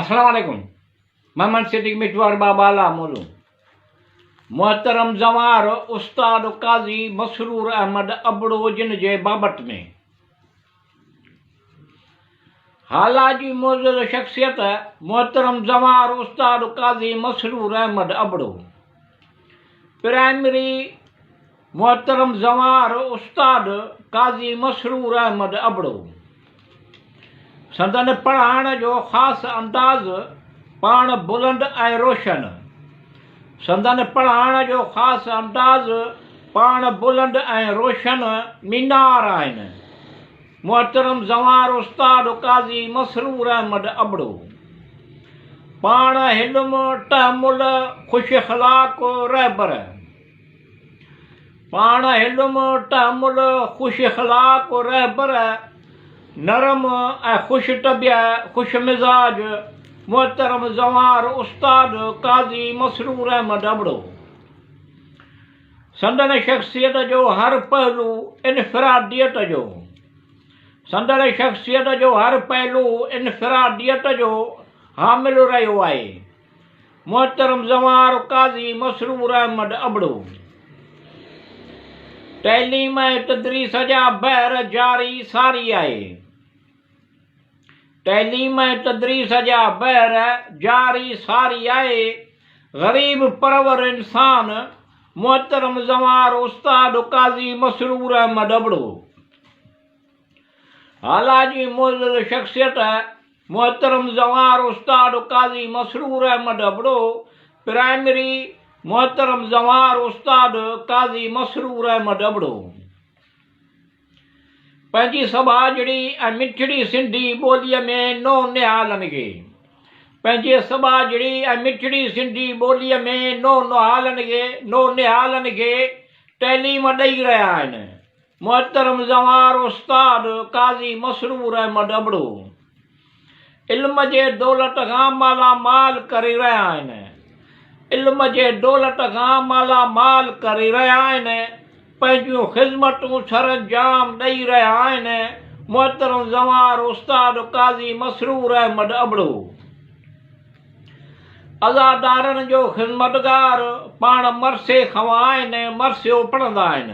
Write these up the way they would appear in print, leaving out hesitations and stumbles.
السلام عليڪم محمد صديق مٺو ارباب اعليٰ مولو محترم زوار استاد قاضي مسرور احمد ابڙو جن جي بابت ۾ هالا جي معزز شخصيت محترم زوار استاد قاضي مسرور احمد ابڙو پرائمري محترم زوار استاد قاضي مسرور احمد ابڙو سندن پڙهائڻ جو خاص انداز پاڻ بلند ۽ روشن سندن پڙهائڻ جو خاص انداز پاڻ بلند ۽ روشن مينار آهن. محترم زوار استاد قاضي مسرور احمد ابڙو پاڻ حلم تحمل خوش اخلاق رهبر پاڻ حلم، تحمل، خوش اخلاق رهبر، نرم ۽ خوش طبع، خوش مزاج، محترم زوار استاد قاضي مسرور احمد ابڙو. سندن شخصيت جو هر پهلو انفراديت جو سندن شخصيت جو هر پهلو انفراديت جو حامل رهيو آهي. محترم زوار قاضي مسرور احمد ابڙو تعليم ۽ تدريس جا بحر جاري ساري آهي. تعليم ۽ تدريس جا بحر جاري ساري آهي. غريب پرور انسان محترم زوار استاد قاضي مسرور احمد ابڙو هالا جي معزز شخصيت محترم زوار استاد قاضي مسرور احمد ابڙو، پرائمري، محترم زوار استاد قاضي مسرور احمد ابڙو. پنهنجي سٻاجهڙي ۽ مٺڙي سنڌي ٻوليء ۾ نو نهالن کي پنهنجي سٻاجهڙي ۽ مٺڙي سنڌي ٻوليء ۾ نو نهالن کي نو نهالن کي تعليم ڏئي رهيا آهن. محترم زوار استاد قاضي مسرور احمد ابڙو علم جي دولت کان مالا مال ڪري رهيا آهن. علم جي دولت کان مالا مال ڪري رهيا آهن. پنهنجون خذمتون سرانجام ڏئي رهيا آهن. محترم زوار استاد قاضي مسرور احمد ابڙو عزادارن جو خذمتگار پاڻ مرثي خوان آهن، مرثيو پڙهندا آهن.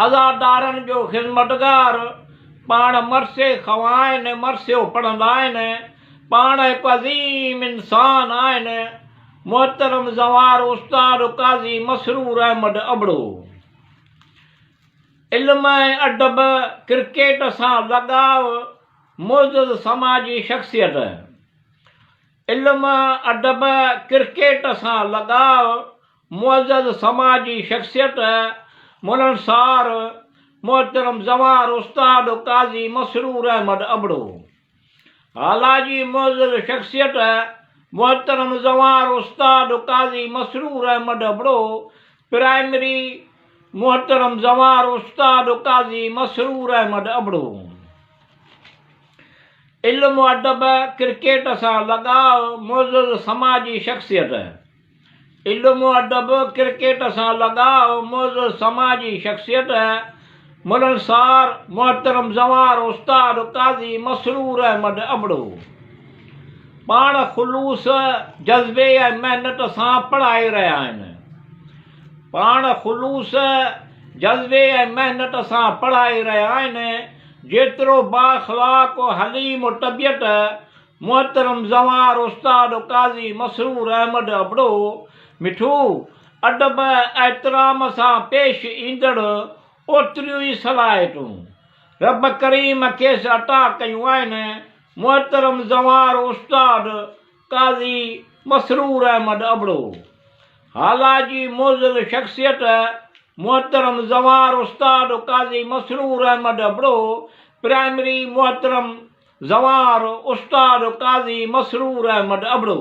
عزادارن جو خذمتگار پاڻ مرثي خوان آهن، مرثيو پڙهندا آهن. پاڻ هڪ عظيم انسان آهن. محترم زوار استاد قاضي مسرور احمد ابڙو. علم ۽ ادب، ڪرڪيٽ سان لڳاء، معزز سماجي شخصيت. علم، ادب، ڪرڪيٽ سان لڳاء، معزز سماجي شخصيت، ملنسار، محترم زوار استاد قاضي مسرور احمد ابڙو. هالا جي معزز شخصيت، محترم زوار استاد قاضي مسرور احمد ابڙو، پرائمري، محترم زوار استاد قاضي مسرور احمد ابڙو. علم و ادب، ڪرڪيٽ سان لڳاء، معزز سماجي شخصيت. علم و ادب، ڪرڪيٽ سان لڳاء، معزز سماجي شخصيت. ملنسار، محترم زوار استاد قاضي مسرور احمد ابڙو. پاڻ خلوص، جذبي ۽ محنت سان پڙهائي رهيا آهن. پاڻ خلوص، جذبي ۽ محنت سان پڙهائي رهيا آهن. جيترو بااخلاق و حليم طبيعت محترم زوار استاد قاضي مسرور احمد ابڙو مٺو ادب احترام سان پيش ايندڙ اوتريون ئي صلاحيتون رب ڪريم کيس عطا ڪيون آهن محترم زوار استاد قاضي مسرور احمد ابڙو هالا جي معزز شخصيت محترم زوار استاد قاضي مسرور احمد ابڙو، پرائمري محترم زوار استاد قاضي مسرور احمد ابڙو.